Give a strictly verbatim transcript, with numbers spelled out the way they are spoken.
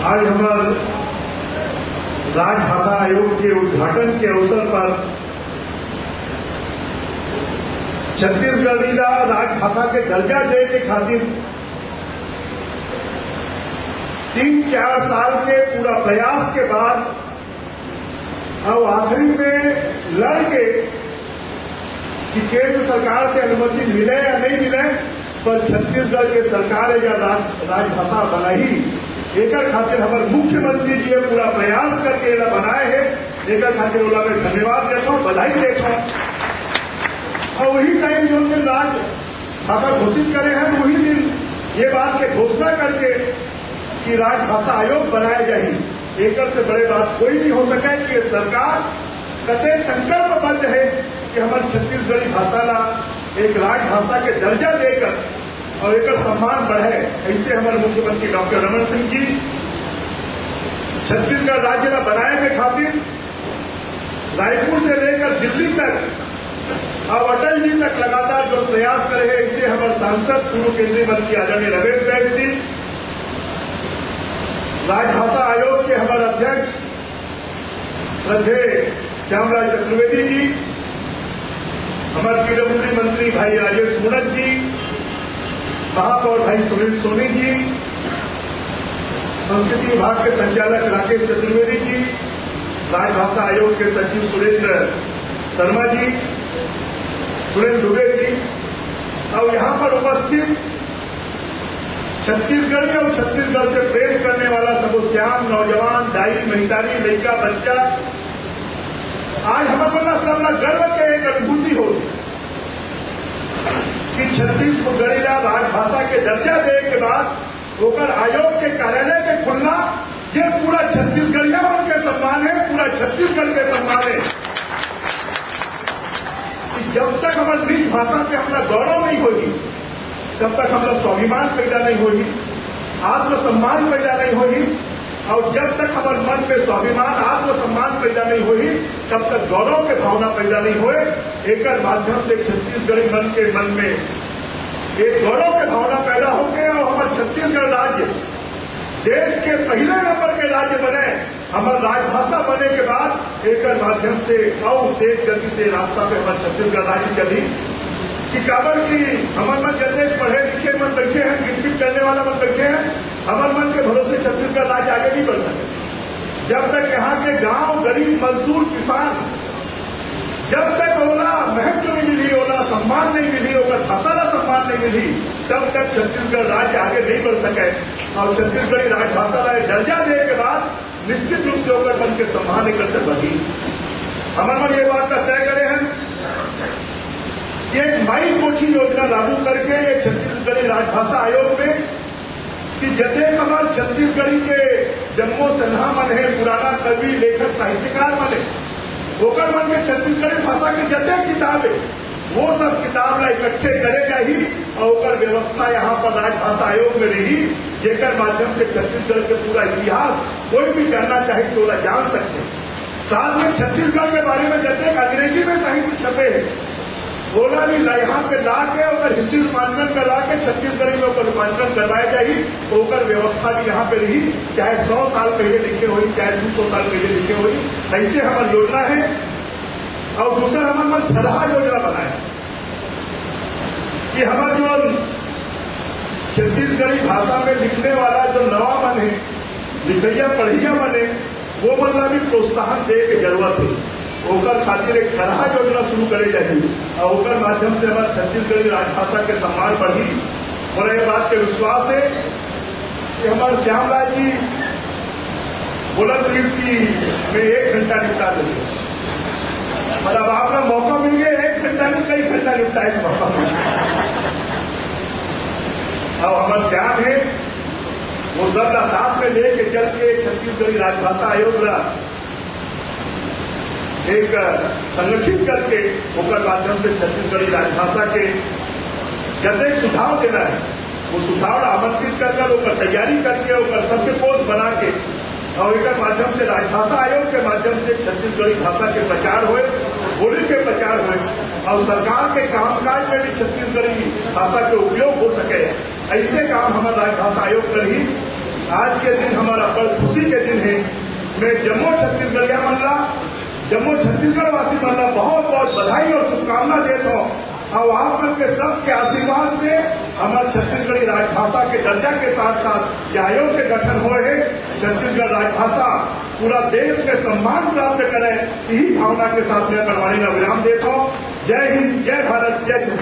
आज हमर राजभाषा आयोग के उद्घाटन के अवसर पर छत्तीसगढ़ी ला राजभाषा के दर्जा दे के खातिर तीन चार साल के पूरा प्रयास के बाद अब आखिरी में लड़ के कि केंद्र सरकार से अनुमति मिले या नहीं मिले, पर छत्तीसगढ़ के सरकार है या राज, राजभाषा बनाही, एकर खातिर हमर मुख्यमंत्री जी ये पूरा प्रयास करके एला बनाए हे, एकर खातिर ओला मैं धन्यवाद देता हूँ, बधाई देता हूँ। और वही टाइम जो दिन राजभाषा घोषित करे हैं, वही दिन ये बात के घोषणा करके कि राजभाषा आयोग बनाया जाही, एकर से बड़े बात कोई नहीं हो सके कि ये सरकार कते संकल्पबद्ध है कि हमर छत्तीसगढ़ी भाषा ला एक राजभाषा के दर्जा देकर और एकर सम्मान बढ़े। ऐसे हमर मुख्यमंत्री डॉक्टर रमन सिंह जी छत्तीसगढ़ राज्य ला बनाए के खातिर रायपुर से लेकर दिल्ली तक और अटल जी तक लगातार जो प्रयास करे हैं, इससे हमर सांसद पूर्व केंद्रीय मंत्री आदरणीय रमेश बैस जी, राजभाषा आयोग के हमर अध्यक्ष श्रद्धेय श्यामराज चतुर्वेदी जी, हमर पीडब्ल्यूडी मंत्री भाई राजेश मूणत जी, महापौर भाई सुनील सोनी जी, संस्कृति विभाग के संचालक राकेश चतुर्वेदी जी, राजभाषा आयोग के सचिव सुरेंद्र शर्मा जी, सुरेंद्र दुबे जी, और यहाँ पर उपस्थित छत्तीसगढ़ी और छत्तीसगढ़ से प्रेम करने वाला सबो सियान, नौजवान, दाई, महितारी, लइका, बच्चा, आज हमर मन ला सब ला गर्व के एक अनुभूति हो कि छत्तीसगढ़ी ला राजभाषा के दर्जा दे के बाद ओकर आयोग के कार्यालय के खुलना, ये पूरा छत्तीसगढ़िया मन के सम्मान है, पूरा छत्तीसगढ़ के सम्मान है। कि जब तक हमर निज भाषा पे हमला गौरव नहीं होही, तब तक हमला स्वाभिमान पैदा नहीं होही, आत्मसम्मान पैदा नहीं होही। और जब तक हमर मन में स्वाभिमान, आत्मसम्मान पैदा नहीं होही, तब तक गौरव के भावना पैदा नहीं होए। एकर माध्यम से छत्तीसगढ़ी मन के मन में एक गौरव के भावना पैदा होके और हमर छत्तीसगढ़ राज्य देश के पहले नंबर के राज्य बने, हमर राजभाषा बने के बाद एकर माध्यम से और तेज गति से रास्ता पे हमर छत्तीसगढ़ राज्य चली। कि काबर कि हमर मन जतने पढ़े लिखे मन बैठे हैं, गिनती करने वाला मन बैठे हैं, हमर मन के भरोसे छत्तीसगढ़ राज्य आगे नहीं बढ़ सके। जब तक यहाँ के गांव, गरीब, मजदूर, किसान, जब तक ओला महत्व नहीं मिली, ओला सम्मान नहीं मिली, ओकर भाषा ला सम्मान नहीं मिली, तब तक छत्तीसगढ़ राज्य आगे नहीं बढ़ सके। और छत्तीसगढ़ी राजभाषा ला दर्जा देने के बाद निश्चित रूप से ओकर मन के सम्मान एकर से बढ़ी। हमर मन ये बात का तय करे हैं कि एक माई कोठी योजना लागू करके एक छत्तीसगढ़ी राजभाषा आयोग में कि जतेक हमर छत्तीसगढ़ी के जम्मो सन्हा मन हे, पुराना कवि, लेखक, साहित्यकार मन हे, ओकर मन के छत्तीसगढ़ी भाषा के जतेक किताब हे, वो सब किताब ला इकट्ठे करे जाही और ओकर व्यवस्था यहाँ पर राजभाषा आयोग में रही, जेकर माध्यम से छत्तीसगढ़ के पूरा इतिहास कोई भी जानना चाहे तो ओला जान सकते हैं। साथ में छत्तीसगढ़ के बारे में जतेक अंग्रेजी में साहित्य छपे हे, ओला भी ला-, यहाँ पे ला के ओकर हिंदी रूपांतरण करवा के छत्तीसगढ़ी में ओकर रूपांतरण करवाया जाही, ओकर व्यवस्था भी यहाँ पे रही, चाहे सौ साल पहले लिखे होई, चाहे दो सौ साल पहले लिखे होई, ऐसे हमर योजना है। और दूसरा हमर मन थरहा योजना बनाए कि हमर जो छत्तीसगढ़ी भाषा में लिखने वाला जो नवा मन है, लिखैया पढ़ैया मन है, वो मन ला भी प्रोत्साहन दे के जरूरत है। ओकर खातिर एक थरहा योजना शुरू करे जाही और ओकर माध्यम से हमर छत्तीसगढ़ी राजभाषा के सम्मान बढ़ी। और ये बात के विश्वास है कि हमर श्यामलाल जी बोलत रहिस कि मैं एक घंटा निपटा देंगे, पर अब आपका मौका मिल गया, एक घंटा नहीं, कई घंटा निपटाए के मौका मिल गया। अब हमर श्याम है, वो सब का साथ में लेके चल के छत्तीसगढ़ी राजभाषा आयोग ला एक संगठित करके ओकर माध्यम से छत्तीसगढ़ी राजभाषा के जतेक सुझाव देना है, वो सुझाव आमंत्रित कर कर ओकर तैयारी करके ओकर सत्य कोष बना के और एकर माध्यम से राजभाषा आयोग के माध्यम से छत्तीसगढ़ी भाषा के प्रचार होए, बोली के प्रचार होए और सरकार के कामकाज में भी छत्तीसगढ़ी भाषा के उपयोग हो सके। अइसे काम हमर राजभाषा आयोग करही। आज के दिन हमर अब्बड़ खुशी के दिन हे। मैं जम्मो छत्तीसगढ़िया मन ला, जम्मो छत्तीसगढ़ वासी मन ला बहुत बहुत बधाई और शुभकामना देत हौं। अउ आप मन के सबके आशीर्वाद से हमर छत्तीसगढ़ी राजभाषा के दर्जा के साथ साथ ये आयोग के गठन होए हे। छत्तीसगढ़ राजभाषा पूरा देश में सम्मान प्राप्त करे, यही भावना के साथ मैं अपन वाणी ला विराम देत हौं। जय हिंद, जय भारत, जय छत्तीसगढ़।